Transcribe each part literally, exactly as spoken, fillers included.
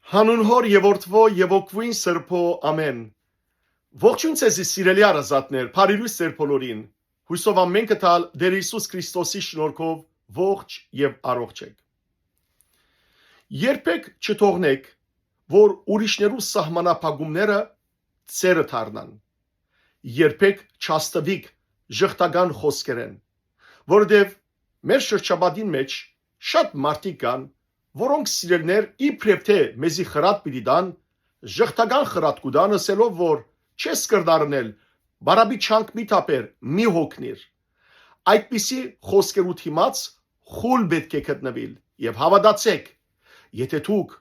Հանուն Հօր եւ Որդւոյ եւ Հոգւոյն Սրբոյ, ամէն։ Ողջոյն ձեզի, սիրելի հարազատներ, բարի լոյս ձեր բոլորին։ Յուսով ամէնքը տալ Տեր Յիսուս Քրիստոսի շնորհքով ողջ եւ առողջ եք։ Երբեք չթողնեք, որ ուրիշներու սահմանափակումները ձերը դառնան։ Երբեք չաստուիք ժխտական խօսքերէն, որովհետեւ մեր շրջապատին մէջ շատ մարդիկ կան, որոնք սիրելիներ իբրեւ թէ մեզի խրատ պիտի տան, ժխտական խրատ կու տան, ըսելով որ չես կրնար ընել, բարապի չանք մի թափեր, մի հոգնիր։ Այդպիսի խօսքերու դիմաց խուլ պէտք է գտնուիլ եւ հաւատացէք, եթէ դուք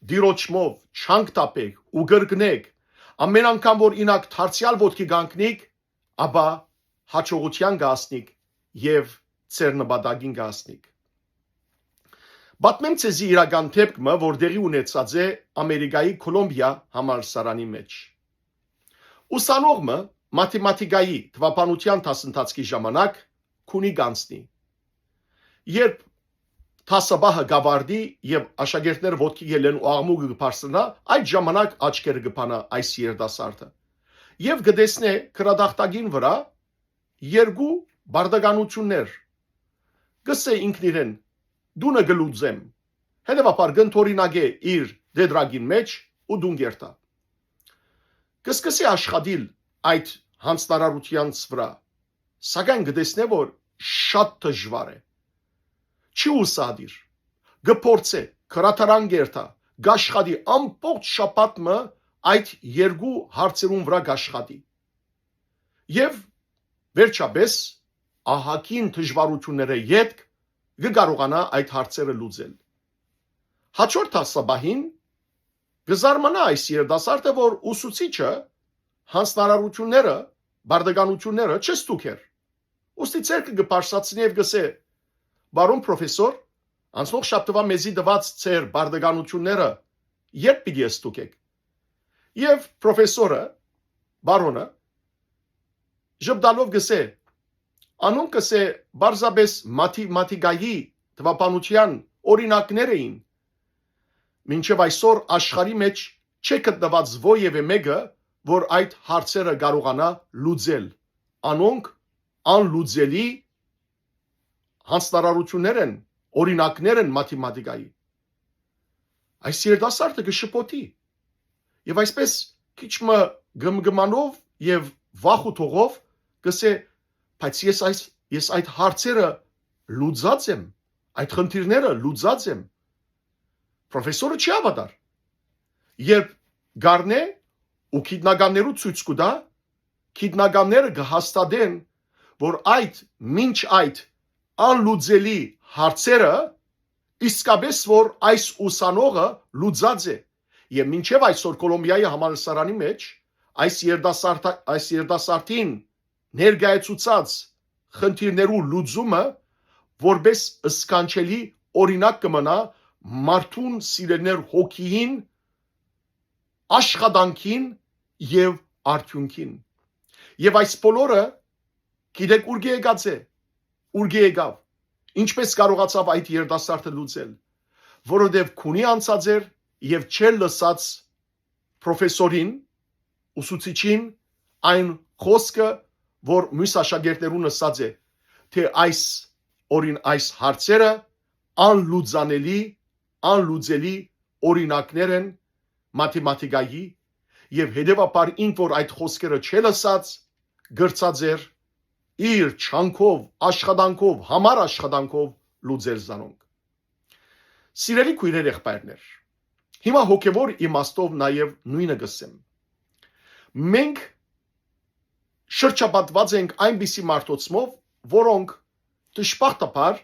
Տիրոջմով չանք թափէք ու կրկնէք, ամէն անգամ որ ինակ դարձեալ ոտքի կանգնիք, ապա յաջողութեան կը հասնիք եւ ձեր նպատակին կը հասնիք։ Պատմեմ ձեզի իրական դէպք մը, որ տեղի ունեցած է Ամերիկայի Կոլումբիա համալսարանի մէջ։ Ուսանող մը մաթեմատիկայի թուաբանութեան դասընթացքի ժամանակ քունի կ'անցնի։ Երբ դասապահը կ'աւարտի եւ աշակերտները ոտքի կ'ելլեն ու աղմուկը կը բարձրանայ, այդ ժամանակ աչքերը կը բանայ այս երիտասարդը եւ կը տեսնէ գրատախտակին վրայ երկու բարդականութիւններ։ Կ'ըսէ ինքնիրեն. «Տունը կը լուծեմ»։ Հետեւաբար կ'ընդօրինակէ իր տետրակին մէջ ու տուն կ'երթայ։ Կը սկսի աշխատիլ այդ յանձնարարութեանց վրայ, սակայն կը տեսնէ որ շատ դժուար է։ Չի ուսադիր, կը փորձէ, գրադարան կ'երթայ, կ'աշխատի, ամբողջ շաբաթ մը այդ երկու հարցերուն վրայ կ'աշխատի։ Եւ վերջապէս ահագին դժուարութիւններէ ետք կը կարողանայ այդ հարցերը լուծել։ Յաջորդ դասապահին կը զարմանայ այս երիտասարդը, որ ուսուցիչը յանձնարարութիւնները, բարդականութիւնները չստուգ էր։ Ուստի ձեռքը կը բարձրացնէ եւ կ'ըսէ. «Պարոն պրոֆեսոր, անցնող շաբթուայ մեզի տուած ձեր բարդականութիւնները ե՞րբ պիտի ստուգէք»։ Եւ պրոֆեսորը, պարոնը, ժպտալով կ'ըսէ. «Անոնք», կ'ըսէ, «պարզապէս մաթի-, մաթեմատիկայի թուաբանութեան օրինակներ էին։ Մինչեւ այսօր աշխարհի մէջ չէ գտնուած որեւէ մէկը, որ այդ հարցերը կարողանայ լուծել։ Անոնք անլուծելի յանձնարարութիւններ են, օրինակներ են մաթեմատիկայի»։ Այս երիտասարդը կը շփոթի եւ այսպէս քիչ մը գմգմանով եւ վախ ու թողով կ'ըսէ. «Բայց ես այս, ես այդ հարցերը լուծած եմ, այդ խնդիրները լուծած եմ»։ Պրոֆեսորը չի հաւատար։ Երբ կ'առնէ ու գիտնականներու ցոյց կու տայ, գիտնականները կը հաստատեն, որ այդ, մինչ այդ անլուծելի հարցերը, իսկապէս որ այս ուսանողը լուծած է, եւ մինչեւ այսօր Կոլումբիայի համալսարանի մէջ այս երիտասարդա-, այս երիտասարդին ներկայացուցած խնդիրներու լուծումը որպէս սքանչելի օրինակ կը մնայ մարդուն, սիրելիներ, հոգիին, աշխատանքին եւ արդիւնքին։ Եւ այս բոլորը, գիտեք ուրկէ եկած է, ուրկէ եկաւ, ինչպէս կարողացաւ այդ երիտասարդը լուծել, որովհետեւ քունի անցած էր եւ չէր լսած պրոֆեսորին, ուսուցիչին, այն խօսքը, որ միւս աշակերտներուն ըսած է, թէ այս օրին այս հարցերը անլուծանելի, անլուծելի օրինակներ են մաթեմատիկայի, եւ հետեւաբար ինք որ այդ խօսքերը չէ լսած, կրցած էր իր չանքով, աշխատանքով, համար աշխատանքով լուծել զանոնք։ Սիրելի քոյրեր, եղբայրներ, հիմա հոգեվոր իմաստով նաեւ նոյնը կ'ըսեմ։ Մենք շրջապատուած ենք այնպիսի մարդոցմով, որոնք դժբախտաբար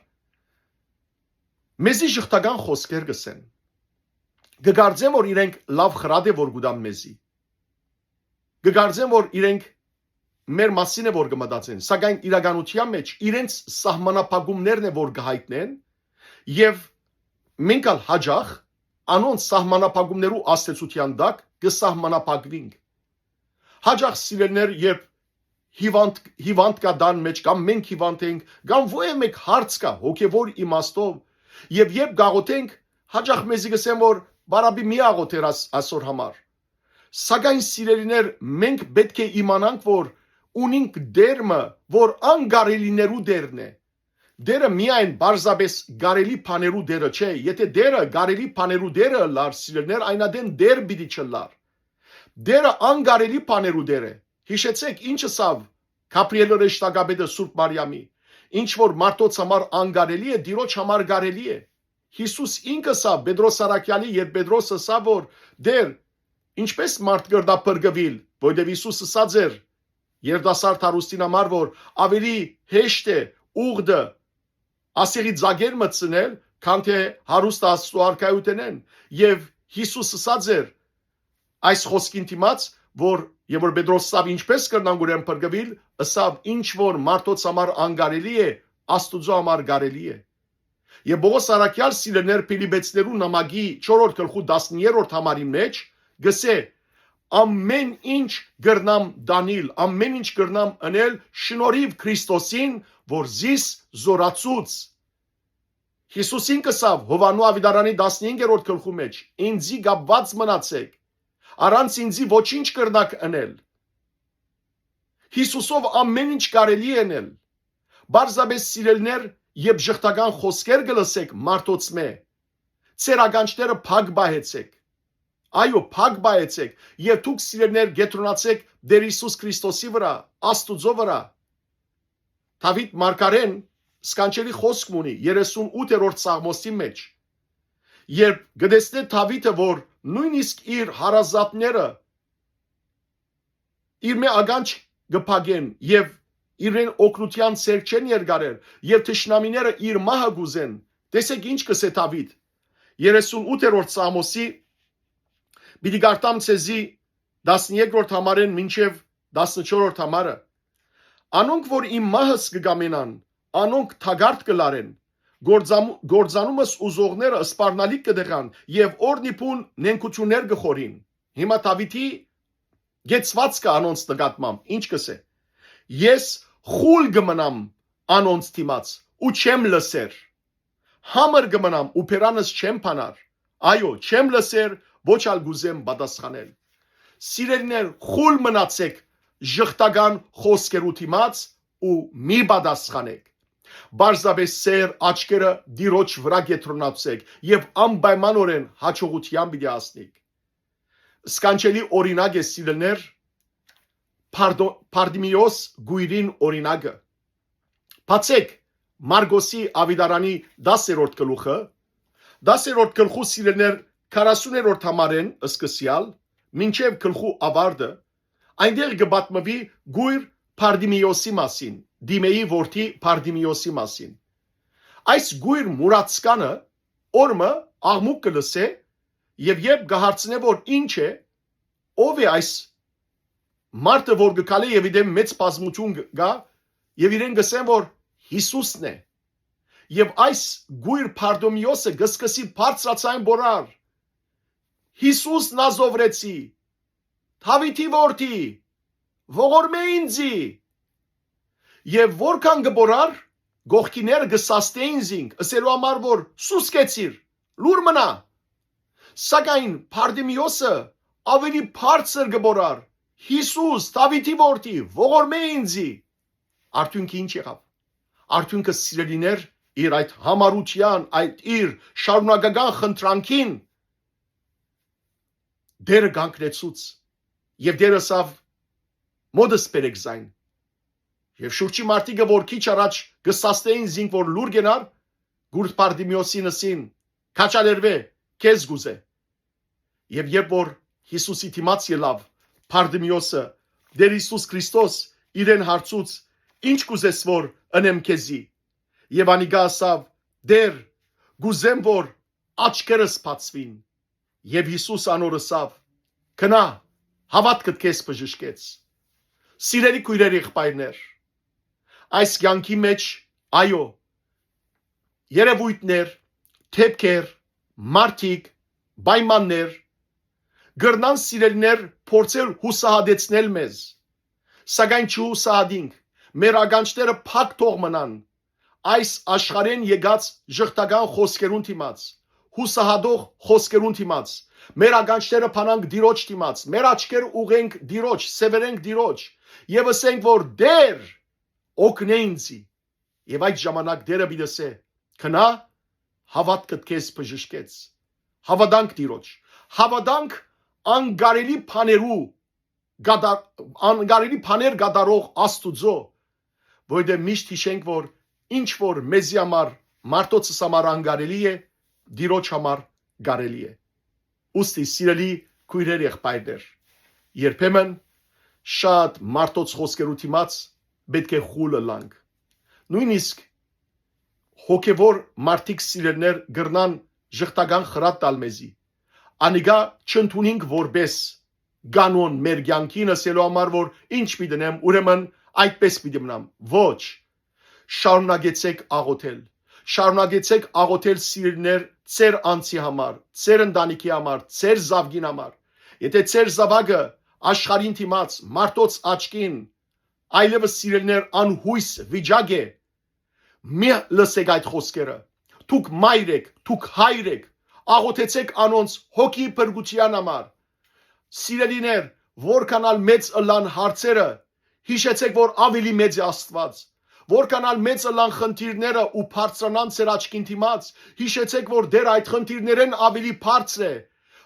մեզի ժխտական խօսքեր կ'ըսեն։ Կը կարծեմ, որ իրենք լաւ խրատ է որ կու տան մեզի։ Կը կարծեմ, որ իրենք մեր մասին է որ կը մտածեն, սակայն իրականութեան մէջ իրենց սահմանափակումներն է որ կը յայտնեն, եւ մենք ալ յաճախ անոնց սահմանափակումներու ազդեցութեան տակ կը սահմանափակուինք։ Յաճախ, սիրելիներ, երբ հիվանդ, հիվանդ կայ տան մէջ, կամ մենք հիվանդ ենք, կամ որեւէ մէկ հարց կայ հոգեվոր իմաստով, եւ երբ գաղութենք, յաճախ մեզի կ'ըսեն որ Բարապի մի աղոթեր աս-, ասոր համար։ Սակայն, սիրելիներ, մենք պէտք է իմանանք, որ ունինք Տեր մը, որ անկարելիներու Տերն է։ Տերը միայն պարզապէս կարելի բաներու Տերը չէ։ Եթե Տերը կարելի բաներու Տերը ըլլար, սիրելիներ, այն ատեն Տեր պիտի չըլլար։ Տերը անկարելի բաներու Տեր է։ Յիշեցէք, ինչ ըսաւ Գաբրիէլ հրեշտակապետը Սուրբ Մարիամի. «Ինչ որ մարդոց համար անկարելի է, Տիրոջ համար կարելի է»։ Յիսուս ինքը ըսաւ Պետրոս առաքեալի, երբ Պետրոս ըսաւ, որ «Տեր, ինչպէս մարդ կրնայ փրկուիլ»։ Որովհետեւ Յիսուս ըսած էր երիտասարդ հարուստին համար, որ ավելի հեշտ է ուղդը ասեղի ձագեր մտցնել, քան թէ հարուստը Աստուծոյ արքայութենէն։ Եւ Յիսուս ըսած էր այս խօսքին դիմաց, որ, եւ որ Պետրոս ըսաւ, ինչպէս կրնանք ուրեմն փրկուիլ, ըսաւ, ինչ որ մարդոց համար անկարելի է, Աստուծոյ համար կարելի է։ Եւ Պողոս առաքեալ, սիրելիներ, Փիլիպեցիներու նամակի չորրորդ գլխու տասներկերորդ համարին մէջ կսէ. «Ամեն ինչ կրնամ դանիլ, ամեն ինչ կրնամ ընել շնորհիվ Քրիստոսին, որ զիս զորացուց»։ Յիսուս ինքը ըսաւ Յովհաննու Աւետարանի տասնհինգերորդ գլխու մէջ. «Ինձի կապուած մնացէք, առանց ինձի ոչինչ կրնաք ընել»։ Յիսուսով ամեն ինչ կարելի է ընել։ Պարզապէս, սիրելիներ, երբ ժխտական խօսքեր կը լսէք մարդոցմէ, ձեր ականջները փակ պահեցէք։ Այո, փակ պահեցէք, եւ դուք, սիրելիներ, կեդրոնացէք Տեր Յիսուս Քրիստոսի վրայ, Աստուծոյ վրայ։ Դաւիթ մարգարէն սքանչելի խօսք մը ունի երեսունութերորդ Սաղմոսի մէջ, երբ կը տեսնէ Դաւիթը, որ նոյնիսկ իր հարազատները իրմէ ականջ կը փակեն եւ իրեն օգնութեան ձեռք չեն երկարեր եւ թշնամիները իր մահը կ'ուզեն։ Տեսէք, ինչ կ'ըսէ Դաւիթ երեսունութերորդ Սաղմոսի, պիտի կարդամ ձեզի տասներկերորդ համարէն մինչեւ տասնչորրորդ համարը։ «Անոնք, որ իմ մահս կը կամենան, անոնք թակարդ կը լարեն, գործամ-, գործանումս ուզողները սպառնալիք կը դղան եւ օրնիբուն նենգութիւններ կը խորին»։ Հիմա Դաւիթի կեցուածքը անոնց նկատմամբ ինչ կ'ըսէ. «Ես խուլ կը մնամ անոնց դիմաց ու չեմ լսեր, համր կը մնամ ու բերանս չեմ բանար, այո, չեմ լսեր, ոչ ալ կ'ուզեմ պատասխանել»։ Սիրելիներ, խուլ մնացէք ժխտական խօսքերու դիմաց ու մի պատասխանէք։ Պարզապէս ձեր աչքերը Տիրոջ վրայ կեդրոնացուեցէք եւ անպայմանօրէն յաջողութեան պիտի հասնիք։ Սքանչելի օրինակ է, սիրելիներ, Բարդո-, Բարտիմէոս կոյրին օրինակը։ Բացեք Մարկոսի Աւետարանի տասերորդ գլուխը, տասերորդ գլխու, սիրելիներ, քառասուներորդ համարէն սկսեալ մինչեւ գլխու աւարտը, այնտեղ կը պատմուի կոյր Բարտիմէոսի մասին, Դիմէի որդի Բարտիմէոսի մասին։ Այս կոյր մուրացկանը օր մը աղմուկ կը լսէ եւ երբ կը հարցնէ, որ ինչ է, ով է այս մարդը, որ կը քալէ եւ ի դէմ մեծ բազմութիւն կա, եւ իրեն կ'ըսեն, որ Յիսուսն է։ Եւ այս կոյր Բարտիմէոսը կը սկսի բարձրաձայն բոռալ. «Յիսուս Նազովրեցի, Դաւիթի որդի, ողորմէ ինծի»։ Եւ որքան կը բոռար, կողքիները կը սաստէին զինք, ըսելու համար, որ «Սուսկեցիր, լուր մնա»։ Սակայն Բարտիմէոսը ավելի բարձր կը բոռար. «Յիսուս, Դաւիթի որդի, ողորմէ ինծի»։ Արդյունքը ինչ եղաւ։ Արդյունքը, սիրելիներ, իր այդ համառութեան, այդ իր շարունակական խնդրանքին Տերը կանգնեցուց, եւ Տերը ըսաւ. «Մօտս բերեք զայն»։ Եւ շուրջի մարդիկը, որ քիչ առաջ կը սաստէին զինք, որ լուր կենար, կուրդ Բարտիմէոսին ըսին. «Քաչալերուէ, քեզ կուզէ»։ Եւ երբ որ Յիսուսի դիմաց ելաւ Բարտիմէոսը, Տեր Յիսուս Քրիստոս իրեն հարցուց. «Ի՞նչ կուզես, որ ընեմ քեզի»։ Եւ անիկա ըսաւ. «Տեր, կուզեմ, որ աչքերս բացուին»։ Եւ Յիսուս անոր ըսաւ. «Գնա, հաւատքդ քեզ բժշկեց»։ Սիրելի քոյրեր, եղբայրներ, այս կեանքի մէջ, այո, երեւոյթներ, դէպքեր, մարդիկ, պայմաններ կրնան, սիրելիներ, փորձել յուսահատեցնել մեզ, սակայն չյուսահատինք, մեր ականջները փակ թող մնան այս աշխարհէն եկած ժխտական խօսքերուն դիմաց, յուսահատող խօսքերուն դիմաց, մեր ականջները բանանք Տիրոջ դիմաց, մեր աչքերը ուղենք Տիրոջ, սեւեռենք Տիրոջ եւ ըսենք որ Տէր, օգնե ինձի։ Եւ այդ ժամանակ Տէրը պիտի ըսէ. «Գնա, հաւատքդ քեզ բժշկեց»։ Հաւատանք Տիրոջ, հաւատանք անկարելի բաներու կատար-, անկարելի բաներ կատարող Աստուծոյ, որովհետեւ միշտ յիշենք որ ինչ որ մեզի համար, մարդոցս համար անկարելի է, Տիրոջ համար կարելի է։ Ուստի, սիրելի քոյրեր, եղբայրներ, երբեմն շատ մարդոց խօսքերու դիմաց պէտք է խուլ ըլլանք։ Նոյնիսկ հոգեւոր մարդիկ, սիրելիներ, կրնան ժխտական խրատ տալ մեզի։ Անիկա չընդունինք որպէս կանոն մեր կեանքին, ըսելու համար որ ինչ պիտի ընեմ, ուրեմն այդպես պիտի մնամ։ Ոչ։ Շարունակեցէք աղոթել։ Շարունակեցէք աղոթել, սիրելիներ, ձեր անձի համար, ձեր ընտանիքի համար, ձեր զաւկին համար։ Եթէ ձեր զաւակը աշխարհին դիմաց, մարդոց աչքին, այլեւս, սիրելիներ, անյոյս վիճակ է, մի լսեք այդ խօսքերը։ Դուք մայր էք, դուք հայր էք, աղոթեցէք անոնց հոգի փրկութեան համար։ Սիրելիներ, որքան ալ մեծ ըլլան հարցերը, յիշեցէք որ ավելի մեծ է Աստուած։ Որքան ալ մեծ ըլլան խնդիրները ու բարձրանան ձեր աչքին դիմաց, յիշեցէք որ Տէր այդ խնդիրներէն ավելի բարձր է։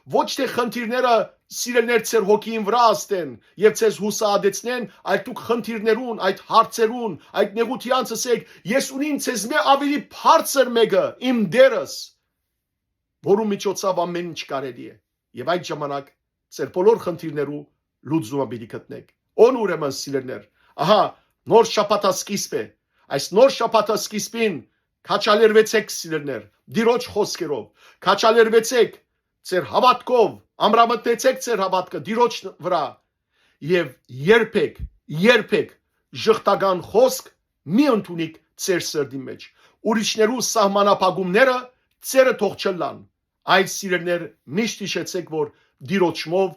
Ոչ թէ խնդիրները, սիրելիներ, ձեր հոգիին վրայ ազդեն եւ ձեզ յուսահատեցնեն, այլ դուք խնդիրներուն, այդ հարցերուն, այդ նեղութեանց ըսեք. «Ես ունիմ ձեզմէ ավելի բարձր մէկը, իմ Տէրս, որու միջոցաւ ամէն ինչ կարելի է»։ Եւ այդ ժամանակ ձեր բոլոր խնդիրներու լուծումը պիտի գտնեք։ Ո՞ն ուրեմն, սիրելիներ։ Ահա, նոր շաբաթա սկիզբ է։ Այս նոր շաբաթա սկիզբին քաջալերուեցէք, սիրելիներ, Տիրոջ խօսքերով, քաջալերուեցէք ձեր հաւատքով, ամրապնդեցէք ձեր հաւատքը Տիրոջ վրայ եւ երբեք, երբեք ժխտական խօսք մի ընդունիք ձեր սրտին մէջ։ Ուրիշներու սահմանափակումները ձերը թող չըլլան, այլ, սիրելիներ, միշտ յիշեցէք որ Տիրոջմով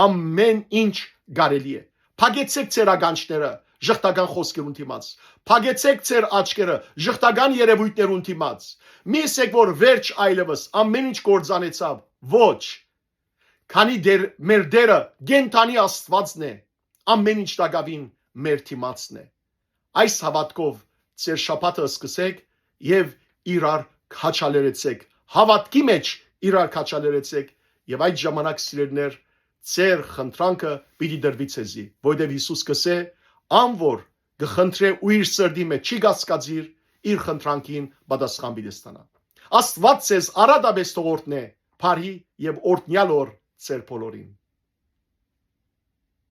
ամէն ինչ կարելի է։ Փակեցէք ձեր ականջները ժխտական խօսքերուն դիմաց։ Փակեցէք ձեր աչքերը ժխտական երեւոյթներուն դիմաց։ Մի ըսեք որ վերջ այլեւս, ամէն ինչ կործանեցաւ։ Ոչ։ Քանի դեռ մեր Տէրը կենդանի Աստուածն է, ամէն ինչ տակաւին մեր դիմացն է։ Այս հաւատքով ձեր շաբաթը սկսեք եւ իրար քաջալերեցեք, հաւատքի մէջ իրար քաջալերեցեք եւ այդ ժամանակ, սիրելիներ, ձեր խնդրանքը պիտի տրուի ձեզի, որովհետեւ Յիսուս կ'ըսէ. «Ան որ կը խնդրէ ու իր սրտի մէջ չի կասկածիր, իր խնդրանքին պատասխան պիտի ստանայ»։ Աստուած ձեզ առատապէս թող օրհնէ, բարի եւ օրհնեալ օր ձեր բոլորին։